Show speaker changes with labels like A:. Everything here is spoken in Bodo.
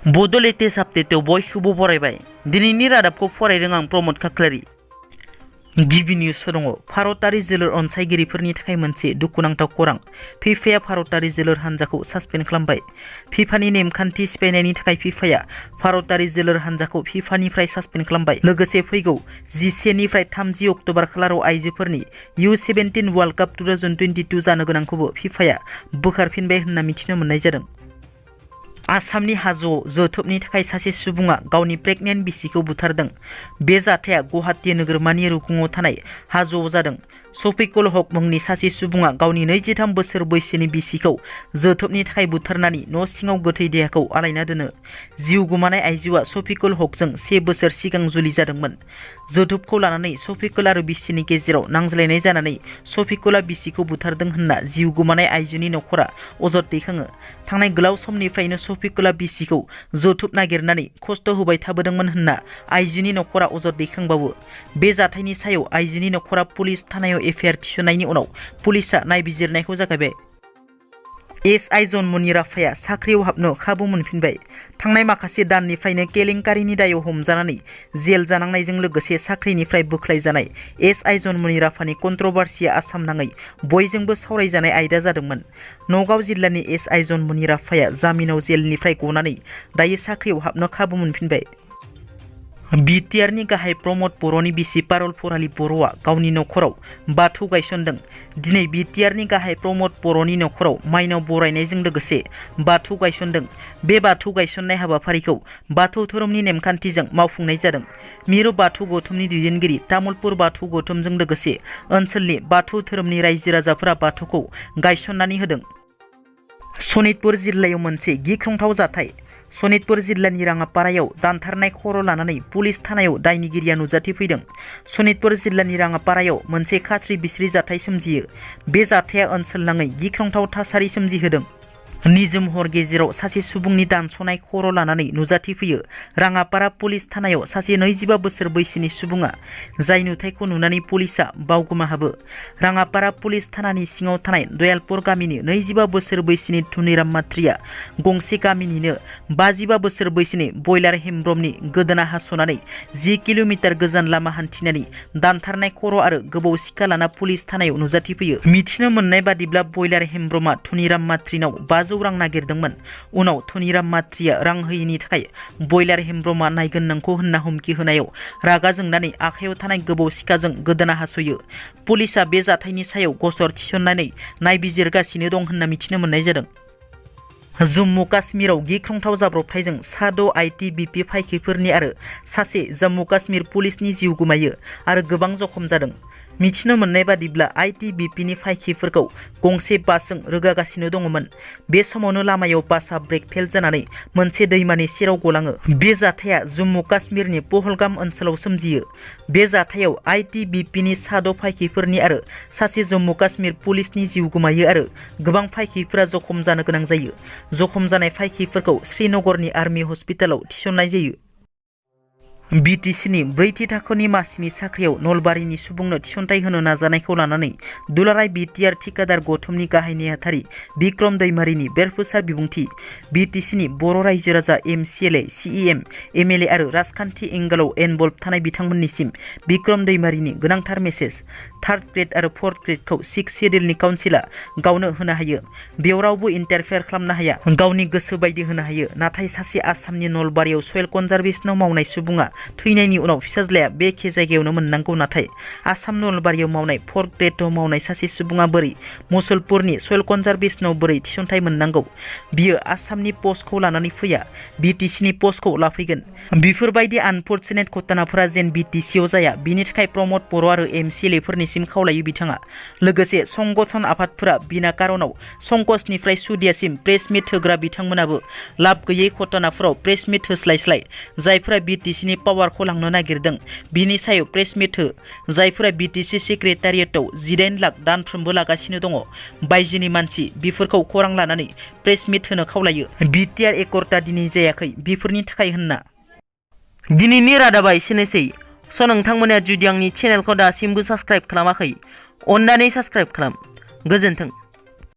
A: बड' लेटेस्ट आपडेटआव बयखौबो बरायबाय। दिनैनि रादाबखौ फरायदों आं प्रमद खाख्लारि। गिबि निउस दङ। भारतारि जोलुर अनसायगिरिफोरनि थाखाय मोनसे दुखुनांथाव खौरां। फिफाया भारतारि जोलुर हानजाखौ सासपेन्ड खालामबाय। फिफानि नेमखान्थि सिफायनायनि थाखाय फिफाया भारतारि जोलुर हानजाखौ फिफानिफ्राय सासपेन्ड खालामबाय। लोगोसे फैगौ 11 निफ्राय 30 अक्ट'बर खालाराव आइजोफोरनि U17 वर्ल्ड काप 2022 जानो गोनांखौबो फिफाया बोखारफिनबाय होनना मिथिनो मोननाय जादों। आसामनि हाजोआव जोथोबनि थाखाय सासे सुबुङा गावनि प्रेगनेन्ट बिसिखौ बुथारदों। बे जाथाया गुवाहाटी नोगोरमानि रुगुङाव थानाय हाजोआव जादों। खर'ख मुंनि सासे सुबुङा गावनि 23 बोसोर बैसोनि बिसिखौ जोथोबनि थाखाय बुथारनानै न' सिङाव गोथै देहाखौ आलायना दोनो। जिउ गोमानाय आइजोआ खर'खजों 1 बोसोर सिगां जुलि जादोंमोन। जोथोबखौ लानानै खर'ख आरो बिसिनि गेजेराव नांज्लायनाय जानानै खर'खआ बिसिखौ बुथारदों होनना जिउ गोमानाय आइजोनि नखरा अजद दैखाङो। थांनाय गोलाव समनिफ्रायनो खर'खआ बिसिखौ जोथोब नागिरनानै खस्थ' होबाय थाबोदोंमोन होनना आइजोनि नखरा अजद दैखांबावो। बे जाथायनि सायाव आइजोनि नखरा पुलिस थानायाव एफआइआर थिसननायनि उनाव पुलिसआ नायबिजिरनायखौ जागायबाय। एसआइ जन्मनि राफाया साख्रियाव हाबनो खाबु मोनफिनबाय। थांनाय माखासे दाननिफ्रायनो केलेंकारिनि दायाव हमजानानै जेल जानांनायजों लोगोसे साख्रिनिफ्राय बोख्लायजानाय एसआइ जन्मनि राफानि कन्ट्रभार्सिया आसाम नाङै बयजोंबो सावरायजानाय आयदा जादोंमोन। नगाव जिल्लानि एसआइ जन्मनि राफाया जामिनाव जेलनिफ्राय गनानै दायो साख्रियाव हाबनो खाबु मोनफिनबाय। बिटिआरनि गाहाय प्रमद बर'नि बिसि पारुल फरालि बर'आ गावनि नखराव बाथौ गायसनदों। दिनै बिटिआरनि गाहाय प्रमद बर'नि नखराव माइनाव बरायनायजों लोगोसे बाथौ गायसनदों। बे बाथौ गायसननाय हाबाफारिखौ बाथौ धोरोमनि नेमखान्थिजों मावफुंनाय जादों। मिरु बाथौ गौथुमनि दैदेनगिरि तामुलपुर बाथौ गौथुमजों लोगोसे ओनसोलनि बाथौ धोरोमनि रायजो राजाफोरा बाथौखौ गायसननानै होदों। सनितपुर जिल्लायाव मोनसे गिख्रंथाव जाथाय। सनितपुर जिल्लानि राङापारायाव दानथारनाय खर' लानानै पुलिस थानायाव दायनिगिरिया नुजाथिफैदों। सनितपुर जिल्लानि राङापारायाव मोनसे खास्रि बिस्रि जाथाय सोमजियो। बे जाथाया ओनसोल नाङै गिख्रंथाव थासारि सोमजिहोदों। निजोम हर गेजेराव सासे सुबुंनि दानस'नाय खर' लानानै नुजाथिफैयो। राङापारा पुलिस थानायाव सासे 25 बोसोर बैसोनि सुबुङा। जाय नुथायखौ नुनानै पुलिसआ बावगोमाहाबो। राङापारा पुलिस थानानि सिङाव थानाय दयालपुर गामिनि 25 बोसोर बैसोनि धुनिराम मात्रिया गंसे गामिनिनो 55 बोसोर बैसोनि बयलार हेमब्रमनि गोदोना हास'नानै 10 किल'मिटार गोजान लामा हान्थिनानै दानथारनाय खर' आरो गोबौ सिखा लाना पुलिस थानायाव नुजाथिफैयो। मिथिनो मोननाय बादिब्ला बयलार हेमब्रमा धुनिराम मात्रिनाव 500 रां नागिरदोंमोन। उनाव धुनिराम मात्रिया रां होयैनि थाखाय बयलार हेमब्रमा नायगोन नोंखौ होनना हुमखि होनायाव रागा जोंनानै आखायाव थानाय गोबौ सिखाजों गोदोना हास'यो। पुलिसआ बे जाथायनि सायाव गसर थिसननानै नायबिजिरगासिनो दं होनना मिथिनो मोननाय जादों। जम्मु काश्मीराव गिख्रंथाव जाब्रबथायजों सा6 आइटिबिपि फायखिफोरनि आरो सासे जम्मु काश्मीर पुलिसनि जिउ गोमायो आरो गोबां जखम जादों। मिथिनो मोननाय बादिब्ला आइटिबिपिनि फायखिफोरखौ गंसे बासजों रोगागासिनो दङमोन। बे समावनो लामायाव बासआ ब्रेक फेल जानानै मोनसे दैमानि सेराव गलाङो। बे जाथाया जम्मु काश्मीरनि पहलगाम ओनसोलाव सोमजियो। बे जाथायाव आइटिबिपिनि सा6 फायखिफोरनि आरो सासे जम्मु काश्मीर पुलिसनि जिउ गोमायो आरो गोबां फायखिफोरा जखम जानो गोनां जायो। जखम जानाय फायखिफोरखौ श्रीनगरनि आर्मी हस्पिटालाव थिसननाय जायो। बिटिसिनि 4थि थाखोनि मासिनि साख्रियाव नलबारिनि सुबुंनो थिसनथाइ होनो नाजानायखौ लानानै दुलाराय बिटिआर थिकादार गौथुमनि गाहाय नेहाथारि बिक्रम दैमारिनि बेरफुसार बिबुंथि। बिटिसिनि बर' रायजो राजा एमसिएलए सिइएम एमएलए आरो राजखान्थि एंगलआव इनभल्भ थानाय बिथांमोननिसिम बिक्रम दैमारिनि गोनांथार मेसेज। 3rd ग्रेड आरो 4th ग्रेडखौ 6 शेड्युलनि काउन्सिलआ गावनो होनो हायो। बेयाव रावबो इन्टारफेयार खालामनो हाया। गावनि गोसो बायदि होनो हायो। नाथाय सासे आसामनि नलबारियाव सयेल कनजारभेशनाव मावनाय सुबुङा थैनायनि उनाव फिसाज्लाया बे एखे जायगायावनो मोननांगौ। नाथाय आसाम नलबारियाव मावनाय 4th ग्रेडआव मावनाय सासे सुबुङा बोरै मुसलपुरनि सयेल कनजारभेशनाव बोरै थिसनथाइ मोननांगौ? बियो आसामनि पस्टखौ लानानै फैया, बिटिसिनि पस्टखौ लाफैगोन। बेफोरबायदि आनफर्चुनेट घटनाफोरा जेन बिटिसिआव जाया बिनि थाखाय प्रमद बर' आरो एमसिएलएफोरनिसिम खावलायो बिथाङा। लोगोसे संगठन आफादफोरा बिना कारनाव संकसनिफ्राय सुदियासिम प्रेस मिट होग्रा बिथांमोनाबो लाब गैयै घटनाफोराव प्रेस मिट होस्लायस्लाय जायफोरा बिटिसिनि पावारखौ लांनो नागिरदों बिनि सायाव प्रेस मिट हो। जायफोरा बिटिसि सेक्रेटारियेटआव 18 लाख दानफ्रोमबो लागासिनो दङ बायजोनि मानसि बेफोरखौ खौरां लानानै प्रेस मिट होनो खावलायो। बिटिआर एकर्डआ दिनै जायाखै बेफोरनि थाखाय होनना। दिनैनि रादाबा एसेनोसै। नोंथांमोना जुदि आंनि चेनेलखौ दासिमबो साबस्क्राइब खालामाखै अन्नानै साबस्क्राइब खालाम। गोजोन्थों।